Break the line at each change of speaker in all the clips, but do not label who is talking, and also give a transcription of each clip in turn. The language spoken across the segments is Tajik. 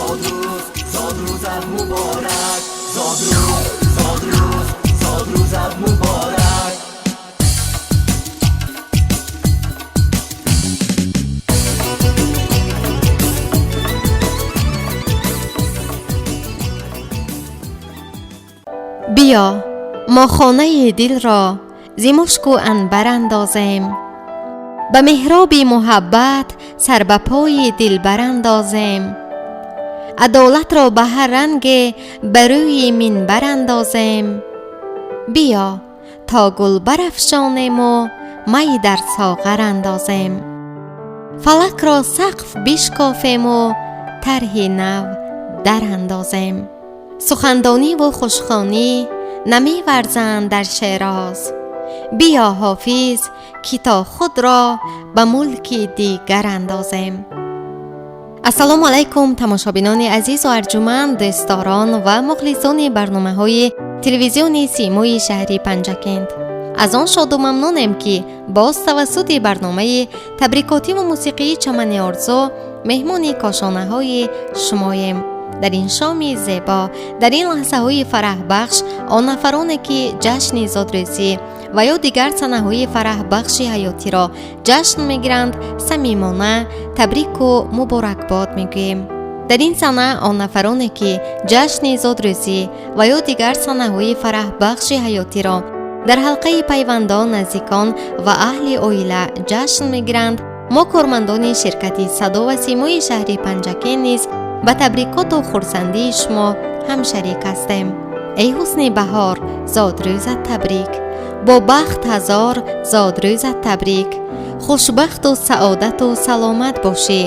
Зодрӯз, зодрӯзат муборак. Зодрӯз, зодрӯз, зодрӯзат муборак.
Биё, мо хонаи дилро зи мушку анбар андозем, ба меҳроби муҳаббат сар ба пои дилбар андозем, адолатро ба ҳар ранге ба рӯи минбар андозем. Биё, то гул барафшонему май дар соғар андозем, фалакро сақф бишкофему тарҳи нав дар андозем. Сухандониву хушхонӣ намеварзанд дар Шероз. Биё, Ҳофиз, ки то худро ба мулки дигар андозем. Ассалому алайкум, тамошобинони азизу арҷуманд, дӯстдорон ва мухлисони барномаҳои телевизиони Симои шаҳри Панҷакент. Аз он шоду мамнунем, ки боз тавассути барномаи табрикотиву мусиқии «Чамани орзу» меҳмони кошонаҳои шумоем. Дар ин шоми зебо, дар ин лаҳзаҳои фараҳбахш, он нафароне, ки ҷашни зодрӯзӣ ва ё дигар санаҳои фараҳбахши ҳаётиро ҷашн мегиранд, самимона табрику муборакбод мегӯем. Дар ин сана он нафароне, ки ҷашни зодрӯзӣ ва ё дигар санаҳои фараҳбахши ҳаётиро дар ҳалқаи пайвандон, наздикон ва аҳли оила ҷашн мегиранд, мо, кормандони ширкати «Садо ва Симои» шаҳри Панҷакент низ ба табрикоту хурсандии шумо ҳамшарик ҳастем. Эй ҳусни баҳор, зодрӯзат табрик! Бо бахт ҳазор зодрӯзат табрик! Хушбахту саодату саломат бошӣ,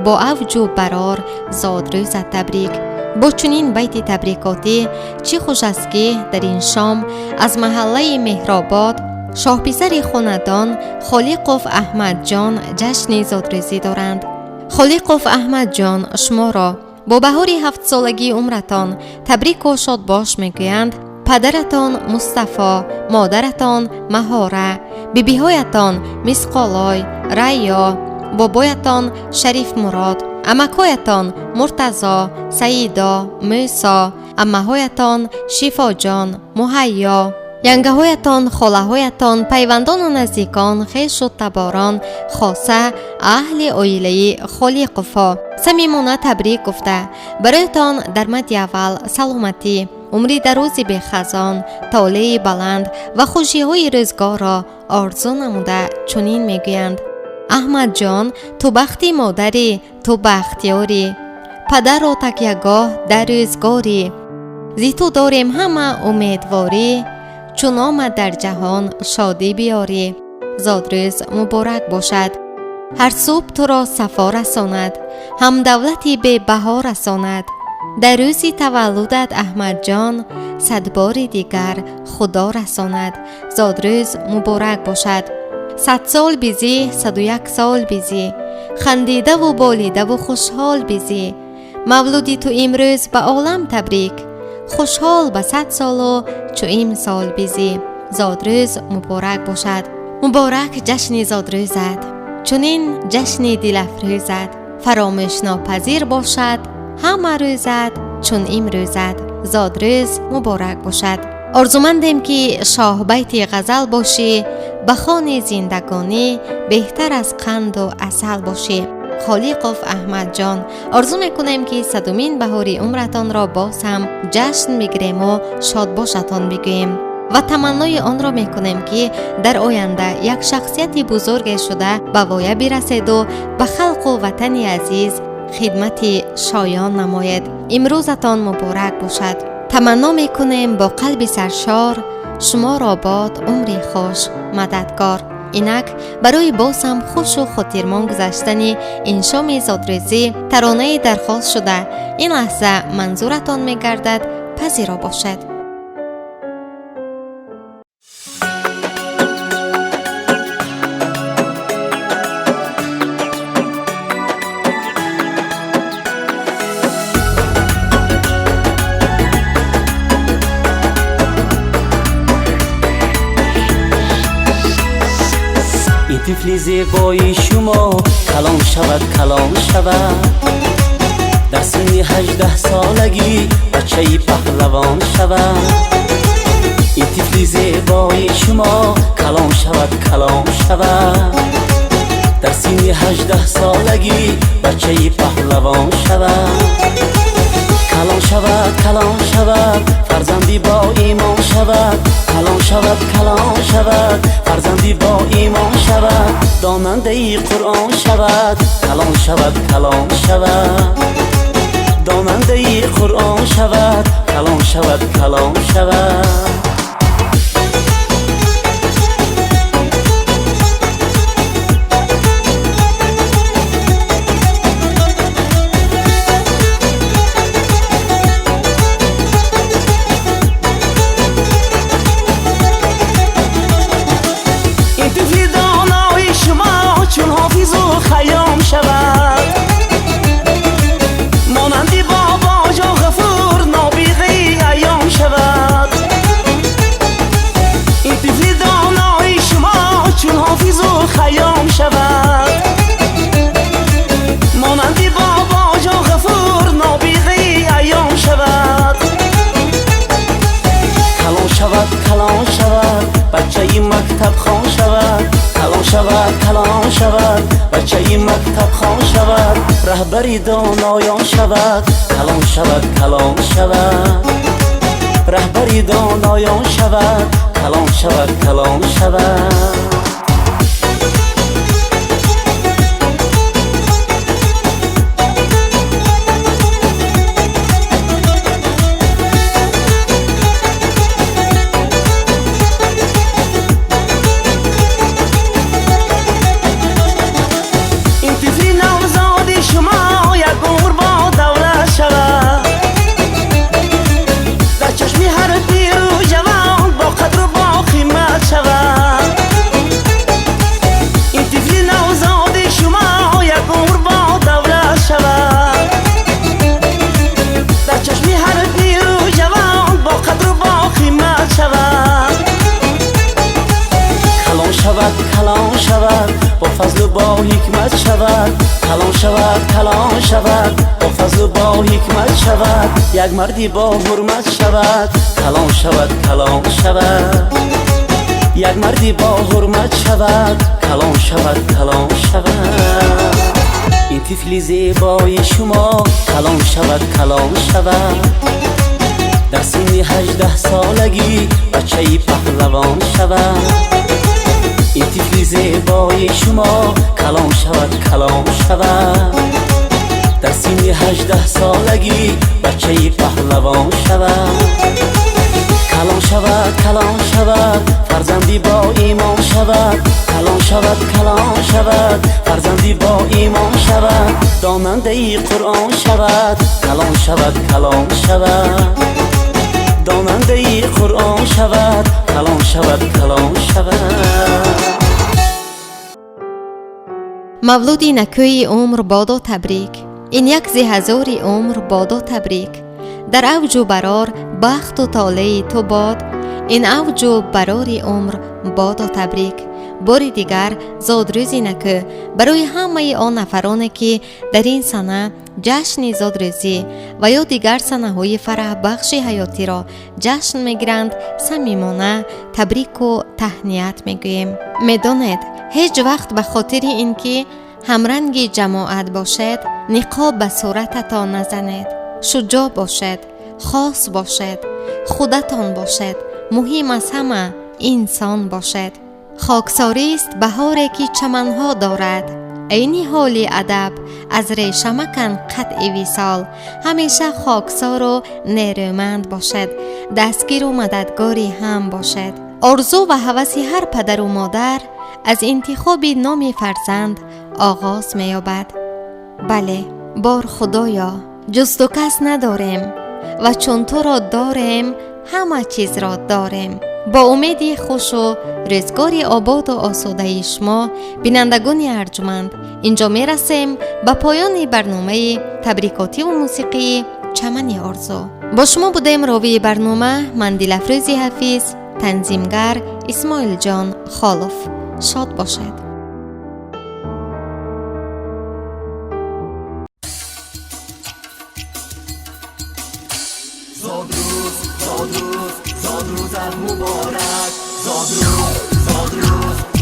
бо авҷу барор зодрӯзат табрик! Бо чунин байти табрикотӣ чӣ хуш аст, ки дар ин шом аз маҳаллаи Меҳробод шоҳписари хонадон Холиқов Аҳмадҷон ҷашни зодрӯзӣ доранд. Холиқов Аҳмадҷон, шуморо бо баҳори ҳафтсолагии умратон табрику шодбош мегӯянд падаратон Мустафо, модаратон Маҳора, бибиҳоятон Мисқолой, Райё, бобоятон Шарифмурод, амакҳоятон Муртазо, Саидо, Мӯсо, аммаҳоятон Шифоҷон, Муҳайё, янгаҳоятон, холаҳоятон, пайвандону наздикон, хешу таборон, хоса аҳли оилаи Холиқовҳо самимона табрик гуфта, бароятон дар мадди аввал саломатӣ, умри дарози бехазон, толеи баланд ва хушиҳои рӯзгорро орзу намуда, чунин мегӯянд: Аҳмадҷон, ту бахти модарӣ, ту бахтиёрӣ, падарро такягоҳ дар рӯзгорӣ, зи ту дорем ҳама умедворӣ, чун омад дар ҷаҳон шодӣ биёрӣ. Зодрӯз муборак бошад! Ҳар субҳ туро сафо расонад, ҳам давлати бебаҳо расонад. Дар рӯзи таваллудат, Аҳмадҷон, садбори дигар Худо расонад. Зодрӯз муборак бошад! 100 сол бизӣ, 101 сол бизӣ, хандидаву болидаву хушҳол бизӣ. Мавлуди ту имрӯз ба олам табрик, хушҳол ба 100 солу чу имсол бизӣ. Зодрӯз муборак бошад! Муборак ҷашни зодрӯзат, чунин ҷашни дилафрӯзат, фаромӯшнопазир бошад ҳама рӯзат чун имрӯзат. Зодрӯз муборак бошад! Орзумандем, ки шоҳбайти ғазал бошӣ, ба хони зиндагонӣ беҳтар аз қанду асал бошӣ. Холиқов Аҳмадҷон, орзу мекунем, ки садумин баҳори умратонро боз ҳам ҷашн бигирему шодбошатон бигӯем ва таманнои онро мекунем, ки дар оянда як шахсияти бузурге шуда ба воя бираседу ба халқу ватани азиз хидмати шоён намоед. Имрӯзатон муборак бошад! Таманно мекунем бо қалби саршор, шуморо бод умри хуш мададгор. Инак, барои боз ҳам хушу хотирмон гузаштани ин шоми зодрӯзӣ таронаи дархост шуда ин лаҳза манзуратон мегардад, пазиро бошед.
Ин тифли зебои шумо калон шавад, калон шавад. Дар синни 18 солагӣ бачаи паҳлавон шавад. Ин тифли зебои шумо калон шавад, калон шавад. Дар синни 18 солагӣ бачаи паҳлавон шавад. Калон шавад, калон шавад, фарзанди бо имон шавад. Калон шавад, калон шавад, фарзанди бо имон шавад. Донандаи Қуръон шавад. Калон шавад, калон шавад, донандаи Қуръон шавад. Калон шавад, калон шавад. Ин тифли донои шумо чун Ҳофизу Хайём шавад. Монанди Бобоҷон Ғафур нобиғаи айём шавад. Ин тифли донои шумо чун Ҳофизу Хайём шавад. Монанди Бобоҷон Ғафур нобиғаи айём шавад. Калон шавад, калон шавад, бачаи мактабхон шавад. Калон шавад, калон шавад, бачаи мактабхон шавад. Раҳбари доноён шавад. Калон шавад, калон шавад, раҳбари доноён шавад. Калон шавад, калон шавад. Ин тифли навзоди шумо як умр бо давлат шавад. Дар чашми ҳар пиру ҷавон бо қадру бо қимат шавад. Ин тифли навзоди шумо як умр бо давлат шавад. Дар чашми ҳар пиру ҷавон бо қадру бо қимат шавад. Калон шавад, калон шавад, бо фазлу бо ҳикмат шавад. Калон шавад, калон шавад, бо фазлу бо ҳикмат шавад. Як марди бо ҳурмат шавад. Калон шавад, калон шавад, як марди бо ҳурмат шавад. Калон шавад, калон шавад. Ин тифли зебои шумо калон шавад, калон шавад. Дар синни 18 солагӣ бачаи паҳлавон шавад. Ин тифли зебои шумо калон шавад, калон шавад. Дар синни 18 солагӣ бачаи паҳлавон шавад. Калон шавад, калон шавад, фарзанди бо имон шавад. Калон шавад, калон шавад, фарзанди бо имон шавад. Донандаи Қуръон шавад. Калон шавад, калон шавад, донандаи Қуръон шавад. Калон шавад, калон шавад.
Мавлуди накӯи умр бодо табрик. Ин як зи ҳазори умр бодо табрик. Дар авҷу барор бахту толеи ту бод. Ин авҷу барори умр бодо табрик. Бори дигар зодрӯзи накӯ барои ҳамаи он нафароне, ки дар ин сана ҷашни зодрӯзӣ ва ё дигар санаҳои фараҳбахши ҳаётиро ҷашн мегиранд, самимона табрику таҳният мегӯем. Медонед, ҳеҷ вақт ба хотири ин ки ҳамранги ҷамоат бошед, ниқоб ба сурататон назанед. Шуҷоъ бошед, хос бошед, худатон бошед, муҳим аз ҳама инсон бошед. Хоксорист баҳоре, ки чаманҳо дорад. Айни ҳоли адаб аз реша макан қатъи висол. Ҳамеша хоксору нерӯманд бошед, дастгиру мададгори ҳам бошед. Орзу ва ҳаваси ҳар падару модар аз интихоби номи фарзанд оғоз меёбад. Бале, бор Худоё, ҷуз ту кас надорем ва чун туро дорем, ҳама чизро дорем. Бо умеди хушу рӯзгори ободу осудаи шумо, бинандагони арҷманд, инҷо мерасем ба поёни барномаи табрикотиву мусиқии «Чамани орзу». Бо шумо будем ровии барнома ман, Дилафрӯзи Ҳафиз, танзимгар Исмоилҷон Холов. Шод бошед.
Зодрӯз, зодрӯз, зодрӯзат муборак. Зодрӯз, зодрӯз.